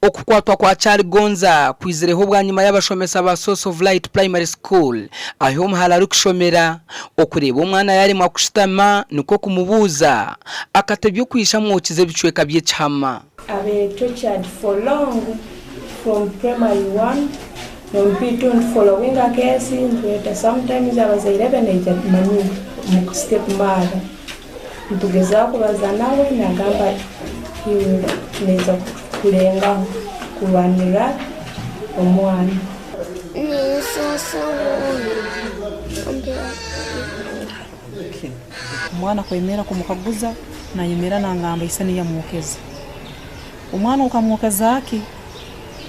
Okukwatwa kwa Kyaligonza kwizireho bwanyima y'abashomesa ba Source of Light Primary School ahi omuhara arikushomera okureeba omwana yaremwa kushutama nikwo kumubuuza akatebya okwisha amwokize ebicweka by'ekihama. Abaire tortured for long from primary one nomupiito nitufollowinga case nitweta sometimes abazaire be naija manyi step mother nitugezaho kubaza nawe nagamba he will naija kurengaho kurwanirira omwana. Omwana kwemera kumukaguza nayemera nangamba ise niyo amwokeze. Omwana okamwokeza ki?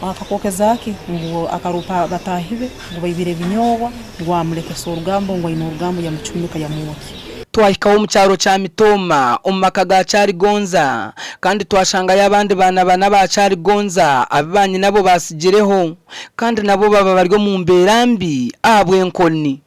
Akakwokeza ki? Ngu akaropa bataahi be ngu baibire ebinyobwa ngu amulekesa orugambo ngu aine orugambo yamucumika yamwokya. Twahikaho omu kyaro kya Mitooma omu maka ga Kyaligonza kandi twashangayo abandi baana bana ba Kyaligonza abu banyinabo baatsigireho kandi nabo baba bari omu mbeera mbi ahabw'enkoni.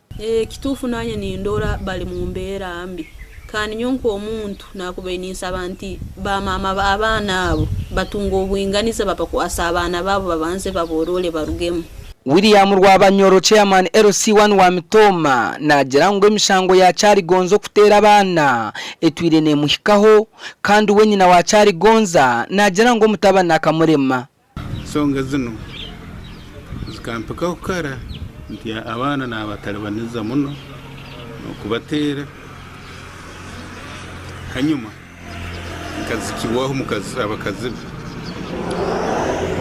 Kituufu naanye nindora bari mu mbeera mbi. Kandi nyowe nk'omuntu naakubaire ninsaba nti bamaama b'abaana abo batunge obwinganiza babakwase abaana baabo babanze baborore barugemu. William Rwabanyoro, Chairman LC1 wa Mitooma naagira ngu emishango ya Kyaligonza okuteera abaana etwire nemuhikaho kandi we nyina wa Kyaligonza naagira ngu omutabani akamurema. Ensonga zinu zikampikaho kara nti abaana nabatalibaniza muno n'okubateera. Hanyuma nkazikibwaho abakazi be.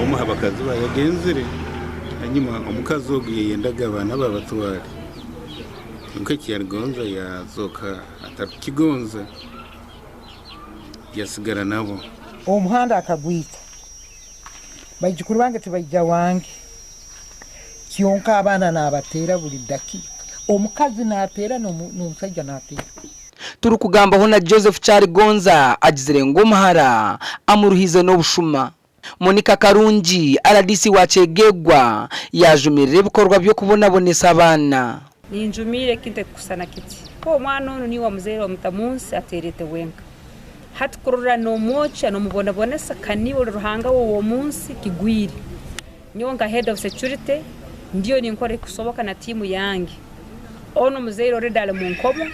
Omu ha bakazi be yagenzire, hanyuma omukazi ogu yayendaga abaana be abatwale. Kwonka eki yaligonza yazooka atarukukigonza, yasigara nabo. Omuhanda akagwita. Baijukuru bange tibaija wange. Kyonka abaana nabateera buri dakiika. Omukazi nateera n'omusaija nateera. Turikugambaho na Joseph Kyaligonza agizire ngu omuhara amuruhize n'obushuma. Monica Karungi, rdc wa Kyegegwa yaajumirira ebikorwa by'okubonabonesa abaana. Ninjumiira ekintu ekirikushushana kiti, Ku omwana onu niiwe wamuzaire wamuta mu nsi, ateereete wenka. Hati kurora noomwokya noomubonabonesa ka niiwe ori Ruhanga we ow'omu nsi, kigwire. Nyowe nka head of security ndiyo ninkora ekirikusoboka na tiimu yange. Onu omuzaire already ari mu nkomo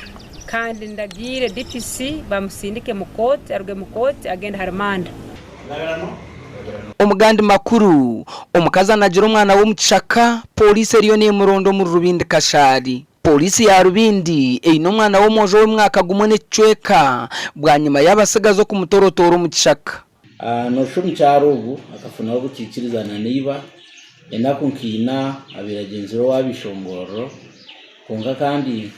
kandi ndagiire DPC bamusindike mu kooti, aruge mu kooti agende aha rimanda. Omu gandi makuru, omukazi anagira omwana we omu kishaka, Pooriisi eriyo nemuronda omuri Rubindi Kashari. Pooriisi ya Rubindi eine omwana w'omwojo w'omwaka gumwe n'ekicweka bwanyima y'abatsigazi okumutorotoora omu kishaka. Noshusha omukyara ogu akafunaho obutaikirizana na iba, enaku nka ina abaire agyenzire owa Bishongororo kwonka kandi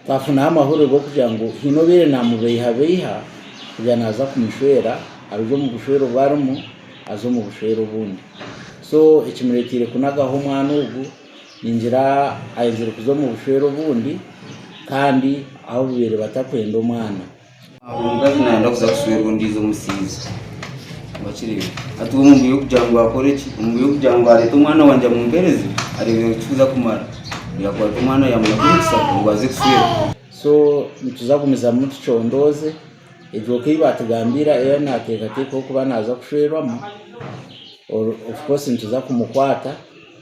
twafunaho amahurire g'okugira ngu haine obaire namubeihabeiha kugira naaza kumushwera arugye omu bushwere obu arimu aze omu bushwere obundi. So ekimureeteire kunagaho omwana ogu ningira ayenzire kuza omu bushwere obundi kandi ahu babaire batakwenda omwana. Omukazi nayenda kuza kushwerwa ondiijo omushaija wakireeba hati we omu bwire bw'okugira ngu akore ki omu bwire bw'okugira ngu areete omwana wangye amumpereze areebire ngu tikuza kumara yakwata omwana yamunaga omu kishaka ngu aze kushwerwa. So nituza kugumizamu tucondooze egyo ka ei baatugambira ei naateekateekaho kuba naaza kushwerwamu of course nituza kumukwata.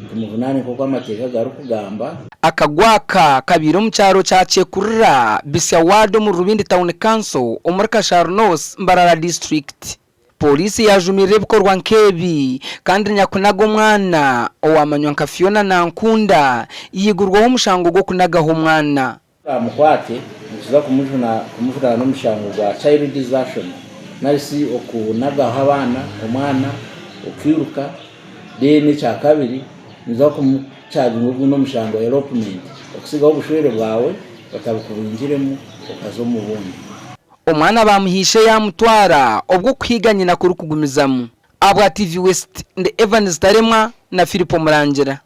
Tumuvunaane nk'oku amateeka garikugamba. Akagwe aka kabaire omu kyaro kya Kyekurira, Bisya Ward omuri Rubindi Town Council omuri Kashari North, Mbarara District. Pooriisi yaajumirira ebikorwa nk'ebi kandi nyakunaga omwana owamanywa nka Fiona Nankunda yaigurwaho omushango gw'okunagaho omwana. Baamukwate, nituza kumujunaana n'omushango gwa child desertion nari shi okunagaho abaana, omwana okairuka. Then ekyakabiri nituza kumucharginga ogundi omushango elopement, okutsigaho obushwere bwawe otabukubingiremu okaza omu bundi. Omwana baamuhiisha yaamutwara obwo okuhiiga nyina kurikugumizamu. Ahabwa TV West, ndi Evans Taremwa na Philip Omurangira.